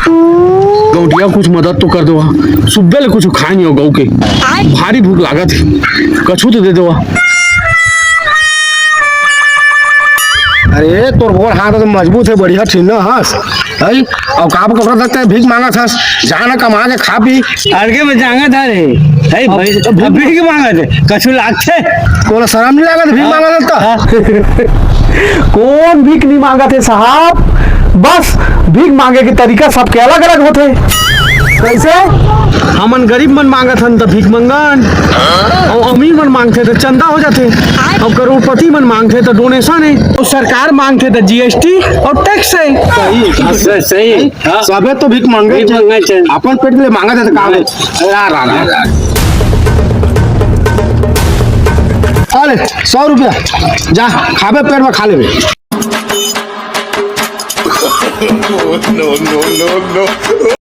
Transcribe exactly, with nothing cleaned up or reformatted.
गौंटिया, कुछ मदद तो कर देवा, सुबह ले कुछ खाए नहीं हो गऊ के, भारी भूख लागत हे, कछु तो दे देवा। अरे, तोर गोड़ हाथ तो मजबूत हे, बढ़िया ठीक न हस, है? अउ का कपड़ा तक भीख मांगत हस, जा ना कमा के खा पी। अड़के में जांगा धरे, है भाई, अब भीख मांगत हे, कछु लागथे? तोला शरम नहीं लागत भीख मांगत हे त? हाँ। कौन भीख नहीं मांगत हे साहब? बस भीख मांगे के तरीका सबके अलग-अलग होथे। कैसे? हमन गरीब मन मांगत हन त भीख मंगन, अउ अमीर मन मांगथे त चंदा हो जाथे, अउ करोड़पति मन मांगथे त डोनेशन हे, अउ सरकार मांगथे त जीएसटी अउ टैक्स हे। सही, सही, सही। हाँ। सबे तो भीख मांगे भीख मांगे चे। अपन पेट ले मांगत हे त का हे? रा, रा, रा, रा। अरे, सौ रुपया, जा, खाबे पेट में खा लेबे। No, no, no, no।